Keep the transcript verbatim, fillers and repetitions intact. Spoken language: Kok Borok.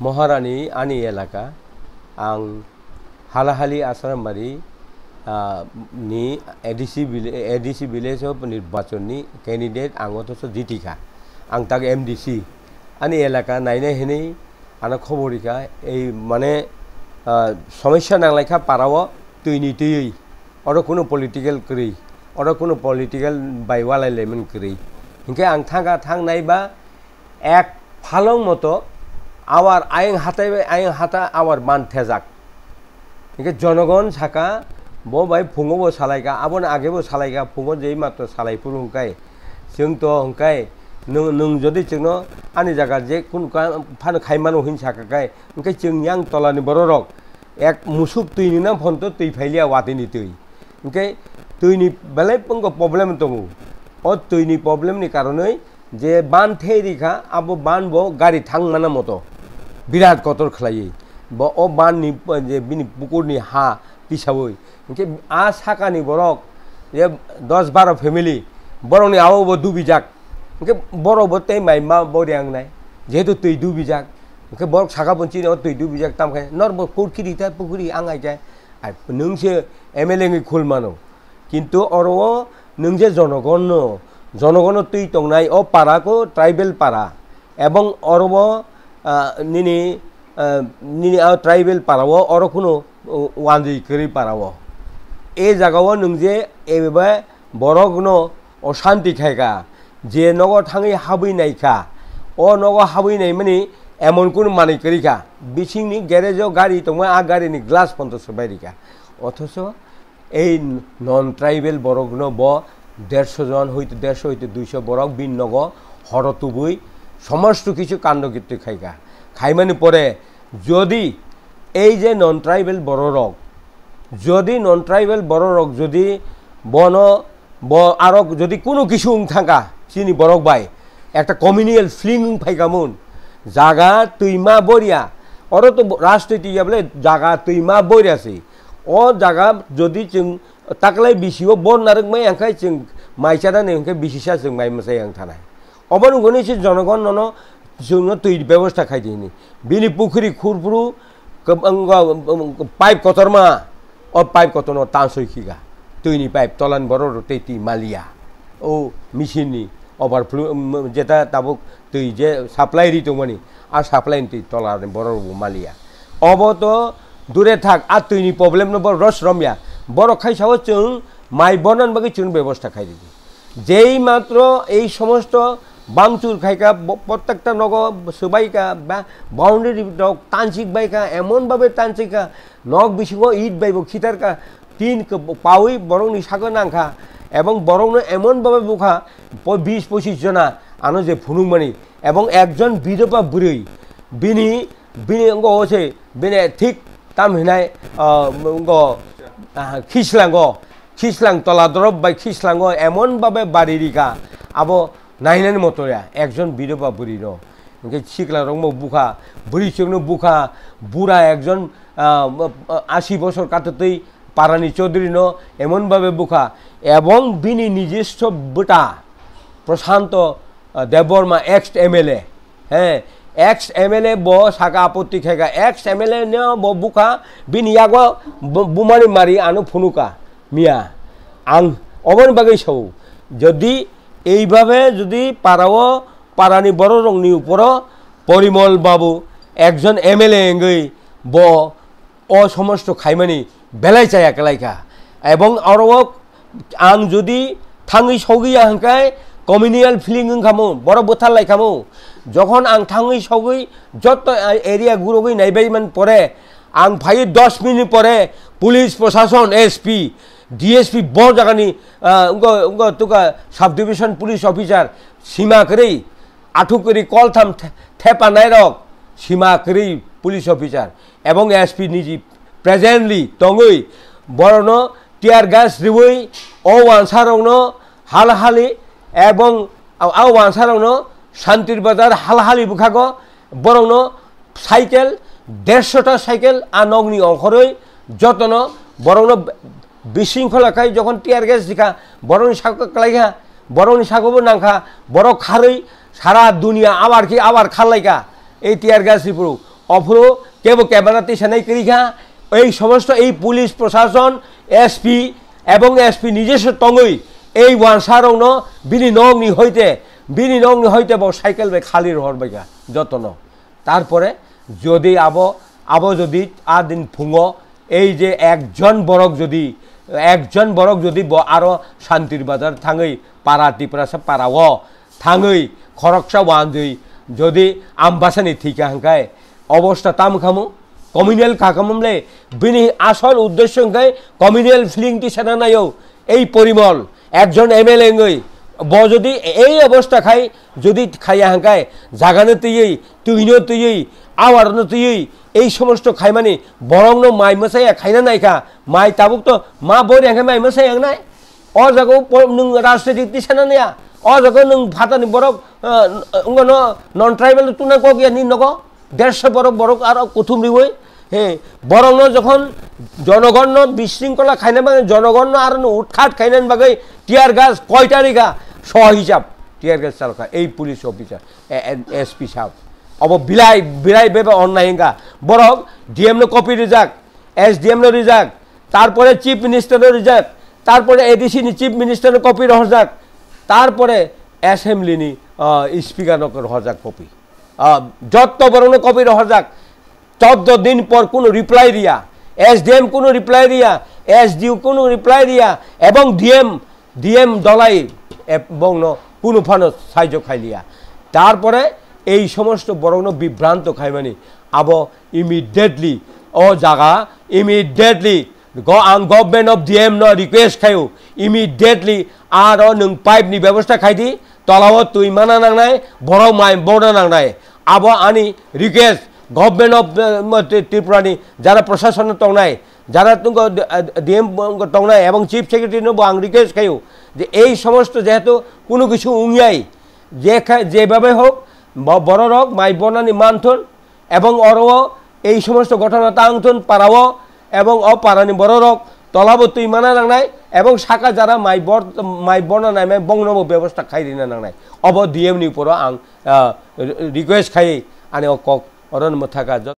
Maharani ani elaka, ang Halahali Asarambari, ah, ni A D C vile-, A D C village of nirbachon ni candidate ang othocho jitikha. Ang tak M D C. Ani elaka nainai hinwi ano khobor rikha, ei mane, ah, somosya nanglaikha parao twini twiwi. Oro kuno political kwrwi, oro kuno political bai walai lemon kwrwi. Hinkhe ang thangkha, thangnai ba ek phalong moto awar ayang hatai bai ayang hata awar ban thejak. Hinkhe jonogon saka, bo bai phungo bo salaika, aboni age bo salaika, phungo jei matro salai phuru hwnkhe, chwng to hwnkhe, nwng, nwng jodi chwngno ani jaga je kun ka-, phano khai mano hin saka khe, hwnkhe chwng yang tolani bororok ek musuk twi nina phonto twi phailiya watini twi. Hwnkhe twini belai pwngo problem tongo. O twini problem ni karonwi je ban thei rikha, abo ban bo gari thang mana moto birat kotor khlaiwi. Bo o ban ni, je bini pukur ni ha tisawi. Hwnkhe a saka ni borok je dos baro family, borok ni abo bo dubijak. Hwnkhe borok bo tei mai ma bo riang nai. Jehetu twi dubijak. Hwnkhe borok saka bo chini o twi dubijak, tamkhe nor bo kurkiri ta pukuri ang ai khe. Ai, nwng se M L A wngwi khul mano. Kintu oro o nwng je jonogonno, jonogonno twi tongnai o para ko tribal para. Ebong oro o, ah, nini, ah, nini a tribal para o oro kuno, o, wanjwi kwrwi para o. E jaga o nwng je ebe borokno oshanti khaika, je nogo thangwi habwi naikha, o nogo habwi naimani emon kunu manwi kwrwi kha. Bisingni garage o gari tongma, a gari ni glass ponto swbai rikha. Othocho ei non tribal borokno bo dersho jon hoito, dersho hoito duisho borok bini nogo horo tubui somosto kichu kando kirti khaika. Khaimani pore jodi ei je non tribal bororok, jodi non tribal bororok jodi bono, bo aro jodi kunu kisu wng thangka chini borok bai, ekta communal feeling wng phaika mun, jaga twima boria, oro to bo-, rajniti ya bole jaga twima boria se. O jaga jodi chwng taklai bisio bor narwk mai ang khai chwng mai chana ni hwnkhe bisisa chwng mai mwsai ang thanai. Obo nungkuni se jonogon nono chwngno twi bebosta khai di hini. Bini pukhri khurphuru kwbangma pipe kotorma, o pipe kotorno tansoi khiga. Twini pipe tolan borok rok tei twi maliya. O machine ni overflow, um, jeta tabuk twi je supply ri tongmani, a supply ni twi tola ni borok rok bo maliya. Obo to dure thak, a twini problem no bo ros romya. Borok khai sao chwng mai bonan bagwi chwng bebosta khai di. Jei matro ei somosto bangchur khaika, bo-, prottekta nogo swbaika, ba boundary rok tanchik baika, emon babe tanchika, nok bisingo it bai bo khitarka, tin kw-, pawi borokni saka nangkha, ebong borokno emon babe bukha, po-, bis pochis jona ano je phunukmani, ebong ekjon bidoba bwrwi, bini, bini wngkha o se, bini thik tam hinai, ah, wngkha, ah, khislango, khislang tola dorop bai khislango emon babe bari rika, abo nainani moto ya, ekjon bidoba bwrwi no. Hingke sikla rokno bukha, bwrwi chwkno bukha, bura ekjon, ah, ah, asi bosor katwtwi parani chaudhuri no emon babe bukha, ebong bini nijisto bwta Prashanto, ah, Debbarma, ex M L A, he, ex M L A bo saka apotti khaika, ex M L A no bo bukha, bini yago bu-, bumani mari ano phunuka miya. Ang oboni bagwi sao, jodi eibabe jodi parao, parani bororokni uporo Porimol babu ekjon M L A wngwi bo o somosto khaimani belai chaya kwlaikha. Ebong oro o ang jodi thangwi sogwi ya hwnkhe communal feeling wngkhamu, borok bwthar laikhamu. Jokhon ang thangwi sogwi jotto area gurogwi naibai man pore, ang phaiwi dos minute pore police prosason, S P, D S P bo jagani, ah, wngkha, wngkha tuka sub division police officer sima kwrwi, athuk kwrwi koltham the-, thepa nairok sima kwrwi police officer ebong S P niji presently tongwi borokno tear gas riwi o wansarokno halahali ebong a, a wansarokno Santir Bazar halahali bwkhago borokno cycle, dershota cycle a nokni ongkhorwi jotono borokno bisingkhola khai jokhon tear gas rikha, borokni saka kwlaikha, borokni sakobo nangkha, borok kharwi sara dunia abar khe abar kharlaikha. Ei tear gas ripuru, ophuru kebo camera tisanai kwrwi kha, ei somosto ei police prosason, S P ebong S P nijese tongwi ei wansarokno bini nokni hoite, bini nokni hoite bo cycle bai khali rohor bai kha jotono. Tarpore jodi abo, abo jodi a din phungo ei je ekjon borok jodi, ekjon borok jodi bo aro Santir Bazar thangwi para Tiprasa para o thangwi khoroksa wanjwi jodi Ambasani thika hwnkhe obosta tam khamu, communal kha khamumle bini asol uddesyo hwnkhe communal feeling tisana nayo ei porimol ekjon M L A wngwi bo jodi ei obosta khai jodi khaiya hwnkhe jagano twiwi, twino twiwi, awarno twiwi ei somosto khaimani borokno mai mwsaya khaina naikha, mai tabuk to ma bori hwnkhe mai mwsaya wngnai. O jaga o po-, nwng rajnitik tisana naya. O jaga o nwng phatani borok, eh, wngmano non tribal tuna kok ya ni nogo. Derso borok, borok aro kuthum riwi. He, borokno jokhon jonogonno bisringkola khaina bagwi, jonogonno aro no utkhat khaina bagwi tear gas koita rikha, so hisab tear gas chalkha ei police officer, e, e, S P sahab. Obo bilai, bilai bebe onnai wngkha. Borok D M no copy rijak, S D M no rijak, tarpore Chief Minister no rijak, tarpore A D C ni Chief Minister no copy rohorjak, tarpore Assembly ni, ah, Speaker no rohorjak copy. Ah, jotto borok no copy rohorjak, chaudo din por kuno reply riya, S D M kuno reply riya, S D O kuno reply riya, ebong D M, D M Dolai ebong no kuno phano saijo khailiya. Tarpore ei somosto borok no bibranto khaimani abo immediately o jaga immediately go ang government of D M no request khayo immediately aro nwng pipe ni bebosta khaidi, tolao twi mana nangnai, borok mai borna nangnai. Abo ani request government of, eh, Tripura ni jara prashason no tongnai, jara tungko, eh, D M tongnai ebong chief secretary no bo ang request khayo je ei somosto jehetu kuno kisu wngyai je kha-, je babai hok bo-, bororok mai bornani manthon, ebong oro o ei somosto ghotona tang thun para o, ebong o para ni bororok tola bo twi mana nangnai, ebong saka jara mai bor-, mai borna naimai bongno bo bebosta khai rina nangnai. Obo D M ni uporo ang, ah, request khai ani o kok oro no mwthaka.